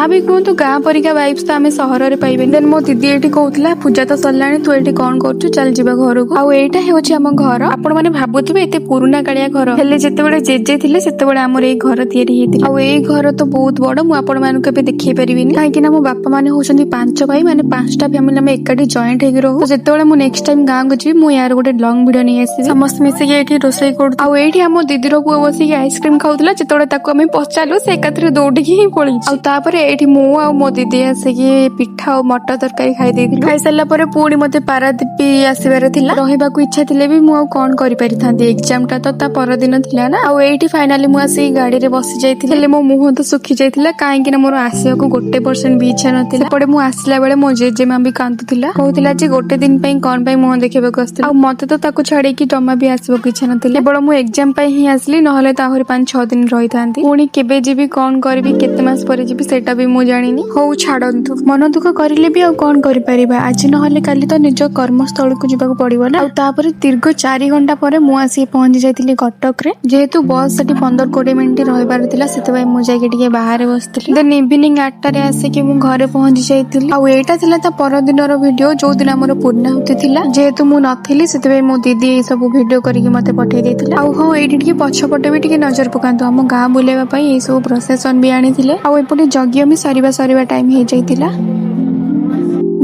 ଯାହା ବି କୁହନ୍ତୁ, ଗାଁ ପରିକା ଭାଇବ୍ସ ତ ଆମେ ସହରରେ ପାଇବେନି। ଦେନ୍ ମୋ ଦିଦି ଏଇଠି କହୁଥିଲା, "ପୂଜା ତ ସରିଲାଣି, ତୁ ଏଇଠି କଣ କରୁଛୁ? ଚାଲ ଯିବା ଘରକୁ।" ଆଉ ଏଇଟା ହେଉଛି ଆମ ଘର। ଆପଣ ମାନେ ଭାବୁଥିବେ ଏତେ ପୁରୁଣା କାଳିଆ ଘର, ହେଲେ ଯେତେବେଳେ ଜେଜେ ଥିଲେ, ସେତେବେଳେ ଆମର ଏଇ ଘର ତିଆରି ହେଇଥିଲା। ଆଉ ଏଇ ଘର ତ ବହୁତ ବଡ, ମୁଁ ଆପଣ ମାନଙ୍କୁ ଏବେ ଦେଖେଇ ପାରିବିନି, କାହିଁକି ନା ମୋ ବାପା ମାନେ ହଉଛନ୍ତି ପାଞ୍ଚ ଭାଇ, ମାନେ ପାଞ୍ଚଟା ଫ୍ୟାମିଲି ଆମେ ଏକାଠି ଜଏଣ୍ଟ ହେଇକି ରହୁ। ତ ଯେତେବେଳେ ମୁଁ ନେକ୍ସଟ ଟାଇମ ଗାଁକୁ ଯିବି, ମୁଁ ୟାର ଗୋଟେ ଲଙ୍ଗ ଭିଡିଓ ନେଇ ଆସିବି। ସମସ୍ତେ ମିଶିକି ଏଇଠି ରୋଷେଇ କରୁ। ଆଉ ଏଇଠି ଆମ ଦିଦିର ପୁଅ ବସିକି ଆଇସ୍କ୍ରିମ ଖାଉଥିଲା। ଯେତେବେଳେ ତାକୁ ଆମେ ପଚାରିଲୁ, ସେ ଏକାଥରେ ଦୌଡ଼ିକି ହିଁ ପଳେଇଛି। ଆଉ ତାପରେ ଏଇଠି ମୁଁ ଆଉ ମୋ ଦିଦି ଆସିକି ପିଠା ଆଉ ମଟର ତରକାରୀ ଖାଇ ଦେଇଥିଲୁ। ଖାଇସାରିଲା ପରେ ପୁଣି ମତେ ପାରାଦୀପ ଆସିବାର ଥିଲା। ରହିବାକୁ ଇଚ୍ଛା ଥିଲେ ବି ମୁଁ ଆଉ କଣ କରିପାରିଥାନ୍ତି? ଏକ୍ଜାମ ଟା ତ ତା ପରଦିନ ଥିଲା ନା। ଆଉ ଏଇଠି ଫାଇନାଲି ମୁଁ ଆସିକି ଗାଡିରେ ବସି ଯାଇଥିଲି। ହେଲେ ମୋ ମୁହଁ ତ ଶୁଖି ଯାଇଥିଲା, କାହିଁକି ନା ମୋର ଆସିବାକୁ 1% ବି ଇଚ୍ଛା ନଥିଲା। ସେପଟେ ମୁଁ ଆସିଲା ବେଳେ ମୋ ଜେଜେମା ବି କାନ୍ଦୁଥିଲା, କହୁଥିଲା ଯେ ଗୋଟେ ଦିନ ପାଇଁ କଣ ପାଇଁ ମୁହଁ ଦେଖିବାକୁ ଆସିଥିଲା। ଆଉ ମତେ ତ ତାକୁ ଛାଡିକି ଜମା ବି ଆସିବାକୁ ଇଚ୍ଛା ନଥିଲା। କେବଳ ମୁଁ ଏକ୍ଜାମ ପାଇଁ ହିଁ ଆସିଲି, ନହେଲେ ତ ଆହୁରି 5-6 ଦିନ ରହିଥାନ୍ତି। ପୁଣି କେବେ ଯିବି, କଣ କରିବି, କେତେ ମାସ ପରେ ଯିବି, ସେଇଟା ବି ମୁଁ ଜାଣିନି। ହଉ ଛାଡନ୍ତୁ, ମନ ଦୁଃଖ କରିଲେ ବି ଆଉ କଣ କରିପାରିବା? ଆଜି ନହେଲେ କାଲି ତ ନିଜ କର୍ମସ୍ଥଳକୁ ଯିବାକୁ ପଡିବ ନା। ଆଉ ତାପରେ ଦୀର୍ଘ 4 ଘଣ୍ଟା ପରେ ମୁଁ ଆସିକି ପହଞ୍ଚି ଯାଇଥିଲି କଟକରେ। ଯେହେତୁ ବସ୍ ସେଠି 15-20 ମିନିଟ୍ ରହିବାର ଥିଲା, ସେଥିପାଇଁ ମୁଁ ଯାଇକି ଟିକେ ବାହାରେ ବସିଥିଲି। ଦେନ୍ ଇଭିନିଂ 8ଟାରେ ଆସିକି ମୁଁ ଘରେ ପହଞ୍ଚି ଯାଇଥିଲି। ଆଉ ଏଇଟା ଥିଲା ତା ପରଦିନର ଭିଡିଓ, ଯୋଉ ଦିନ ଆମର ପୂର୍ଣ୍ଣାହୁତି ଥିଲା। ଯେହେତୁ ମୁଁ ନଥିଲି, ସେଥିପାଇଁ ମୋ ଦିଦି ଏଇ ସବୁ ଭିଡିଓ କରିକି ମତେ ପଠେଇ ଦେଇଥିଲା। ଆଉ ହଁ, ଏଇଠି ଟିକେ ପଛପଟେ ବି ଟିକେ ନଜର ପକାନ୍ତୁ। ଆମ ଗାଁ ବୁଲେଇବା ପାଇଁ ଏଇ ସବୁ ପ୍ରସେସନ ବି ଆଣିଥିଲେ। ଆଉ ଏପଟେ ଯଜ୍ଞ ବି ସରିବା ସରିବା ଟାଇମ ହେଇଯାଇଥିଲା।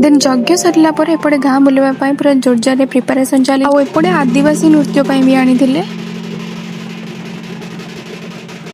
ଦେନ୍ ଯଜ୍ଞ ସରିଲା ପରେ ଏପଟେ ଗାଁ ବୁଲିବା ପାଇଁ ପୁରା ଜୋରଜାରରେ ପ୍ରିପାରେସନ ଚାଲି। ଆଉ ଏପଟେ ଆଦିବାସୀ ନୃତ୍ୟ ପାଇଁ ବି ଆଣିଥିଲେ।